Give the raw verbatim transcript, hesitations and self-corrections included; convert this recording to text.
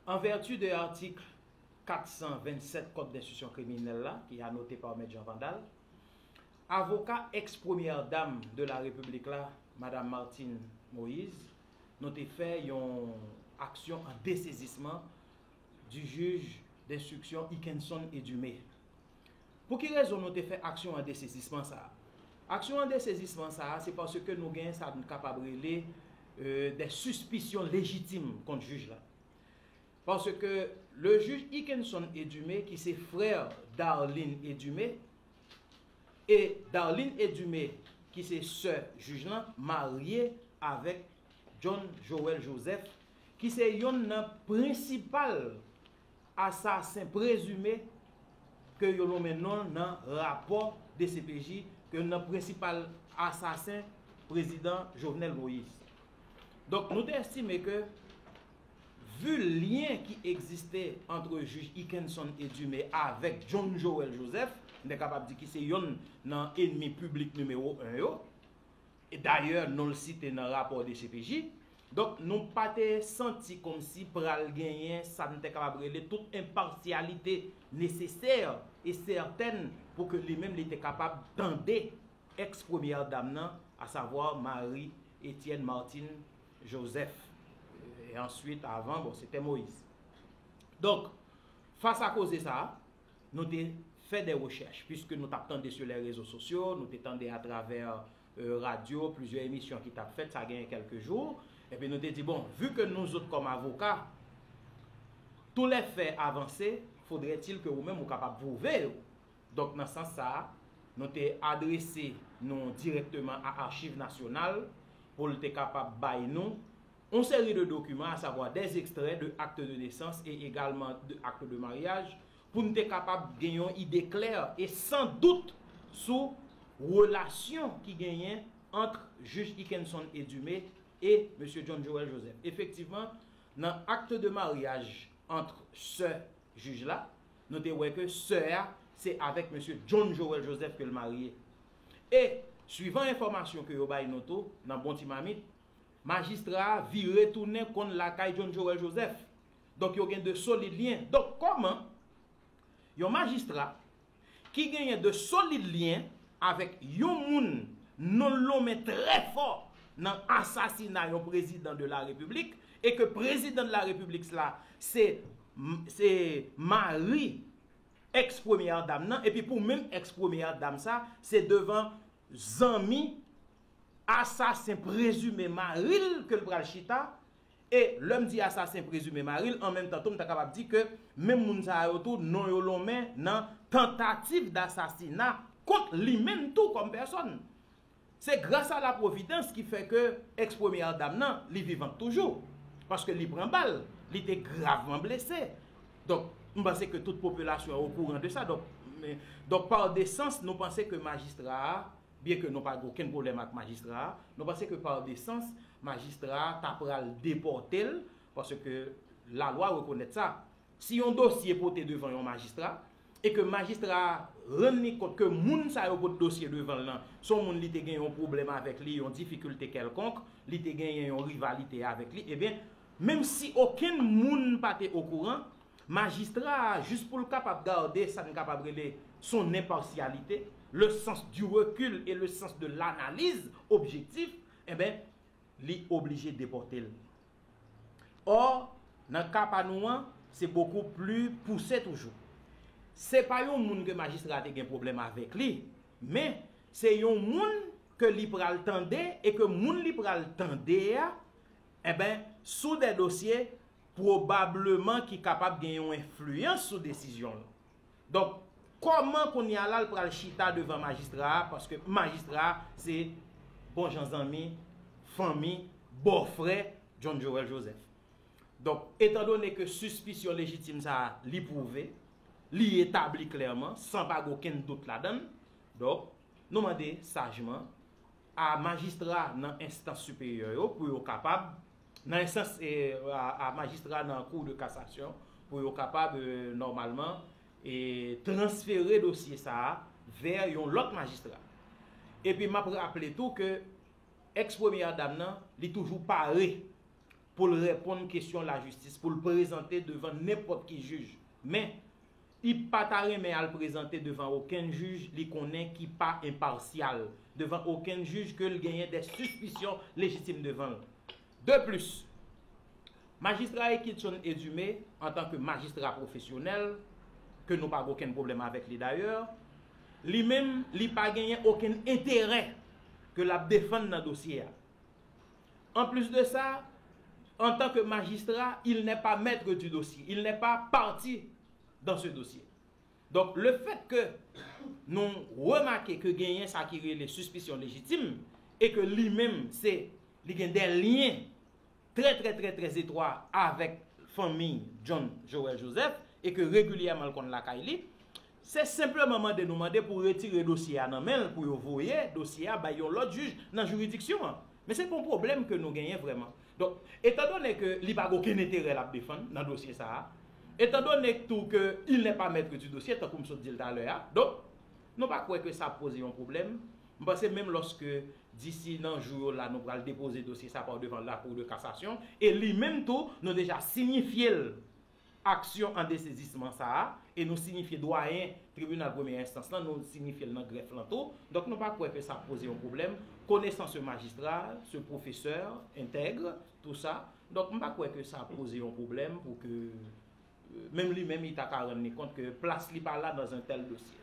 En vertu de article quatre cent vingt-sept Code d'instruction criminelle la, ki anote pa Mèt Jean Vandal, avoka ex premyè dam de la Repiblik la, Madam Martine Moïse, nou te fè yon aksyon an desezisman du juge d'instruction Hickenson Edumé. Pou ki rezon nou te fè aksyon an desezisman sa a? Aksyon an desezisman sa a, se paske nou gen sa n kapab rele euh, des suspicions légitimes kont jij la. Paske le jij Hickenson Edumé, ki se frè Darline Edumé, e Darline Edumé, ki se sè jij lan, marye avèk John Joël Joseph, ki se yonn nan prensipal asasen prezime ke yo lonmen non l nan rapò D C P J, ke nan prensipal asasen prezidan Jovenel Moïse. Donk, nou te estime ke, vu lyen ki egziste ant jij Hickenson Edumé avèk John Joël Joseph, m te kapab di ki se yonn nan enmi piblik nimewo en yo, e dayè non l site nan rapò D C P J. Donk, nou pa te santi kòmsi pral genyen sa n te kapab rele tout enpasyalite nesesè e sètèn pou ke li menm li te kapab tande ex premyè dam nan, asavwa Marie Etienne Martine Joseph. E answit, avan, bon, se te Moïse. Donk, fas a koze sa a, nou te fè de rechèch, piske nou t ap tande sur les réseaux sociaux, nou te tande atravè euh, radyo, plizyè emisyon ki t ap fèt, sa genyen kèlke jou, epi nou te di, bon, vu ke nou zòt kòm avoka, tous les faits avancés, faudrait-il que ou menm ou kapab pwouve yo. Donk, nan sans sa a, nou te adrese nou dirèkteman a Achiv Nasyonal pou l te kapab bay nou yon seri de dokiman, asavwa des extraits de acte de naissance et également de acte de mariage, pou n te kapab gen yon ide klè e san dout sou relasyon ki genyen ant jij Hickenson Edumé e mesye John Joël Joseph. Efektivman, nan acte de mariage ant sè jij la, nou te wè ke sè a se avèk mesye John Joël Joseph ke l marye. E, swivan enfòmasyon ke yo bay nou tou, nan bon ti mamit, majistra a vire tounen konn lakay John Joël Joseph. Donk, yo gen de solid lyen. Donk, kòman yon majistra ki genyen de solid lyen avèk yon moun non l lonmen trè fò nan asasina yon prezidan de la repiblik, e ke prezidan de la repiblik la se, se mari ex premyè dam nan, epi pou menm ex premyè dam sa, se devan zanmi asasen prezime mari l ke l pral chita, e lè m di asasen prezime mari l, an menm tan tou, m ta kapab di ke menm moun sa yo tou, non yo lonmen nan tantativ dasasina kont li menm tou kòm pèsòn. Se gras a la pwovidans ki fè ke ex premyè dam nan, li vivant toujou. Paske li pran bal, li te gravman blese. Donk, m panse ke tout popilasyon an okouran de sa. Donk, men, donk, pa de sans, nou panse ke majistra a, byen ke nou pa gen okenn pwoblèm ak majistra a, nou panse ke pa de sans, majistra a ta pral depòte l, paske lalwa rekonèt sa. Si yon dosye pote devan yon majistra, e ke majistra a rann li kont ke moun sa yo pot dosye devan l lan, se yon moun li te gen yon pwoblèm avèk li, yon difikilte kèlkonk, li te genyen yon rivalite avèk li, ebyen, menm si okenn moun pa te okouran, majistra a, jis pou l kapab gade sa n kapab rele son enpasyalite, le sens du recul et le sens de l'analyse objectif, ebyen, li oblije depòte l. Ò, nan ka pa nou an, se bokou pli pouse toujou. Se pa yon moun ke majistra a te gen pwoblèm avèk li, men se yon moun ke li pral tande e ke moun li pral tande a, enben, sou de dosye pwobableman ki kapab gen yon enfliyans sou desizyon l. Donk, kòman kounye a la l pral chita devan majistra a, paske majistra a se bon jan zanmi, fanmi, bòfrè John Joël Joseph. Donk, etandone ke sispisyon lejitim sa a, li pwouve, li etabli klèman, san pa gen okenn dout ladan l, donk, nou mande sajman a majistra nan enstans siperyè yo pou yo kapab, nan enstans, e, a, a majistra nan kou de kasasyon, pou yo kapab, e, nòmalman, e, transfere dosye sa a vè yon lòt majistra. Epi m ap raple tou ke ex premyè dam nan, li toujou pare pou l reponn kesyon lajistis, pou l prezante devan nenpòt ki jij. Men, li pa ta renmen al prezante devan okenn jij li konnen ki pa enpasyal, devan okenn jij ke l genyen de sispisyon lejitim devan l. De plis, majistra Ekidson Edume, antanke majistra pwofesyonèl, ke nou pa gen okenn pwoblèm avèk li dayè, li menm, li pa genyen okenn enterè ke l ap defann nan dosye a. Anplis de sa, antanke majistra, il n'est pas maître du dossier, il n'est pas partie dans ce dossier. Donk, le fèt ke nou remake ke genyen sa ki rele sispisyon lejitim, e ke li menm, se, li gen de lyen trè, trè, trè, trè etwa avèk fanmi John Joël Joseph, e ke regilyèman l konn lakay li, se senpleman mande nou mande pou retire dosye a nan men l, pou yo voye dosye a bay yon lòt jij nan jiridiksyon an. Men se pa yon pwoblèm ke nou genyen vrèman. Donk, etandone ke li pa gen okenn enterè l ap defann nan dosye sa a, etandone tou ke il n'est pas maître du dossier, tankou m sot di l talè a, donk, nou pa kwè ke sa ap poze yon pwoblèm. M panse menm lòske disi nan jou yo la, nou pral depoze dosye sa pa devan Lakou de Kasasyon, e li menm tou, nou deja siyifye l aksyon an desezisman sa a, e nou siyifye dwayen tribinal premye enstans lan, nou siyifye l nan grèf lan tou. Donk, nou pa kwè ke sa ap poze yon pwoblèm. Connaissant ce magistrat, ce professeur intègre, tout ça. Donk, m pa kwè ke sa ap poze yon pwoblèm pou ke, euh, menm li menm, li ta ka rann li kont ke plas li pa la dans un tel dossier.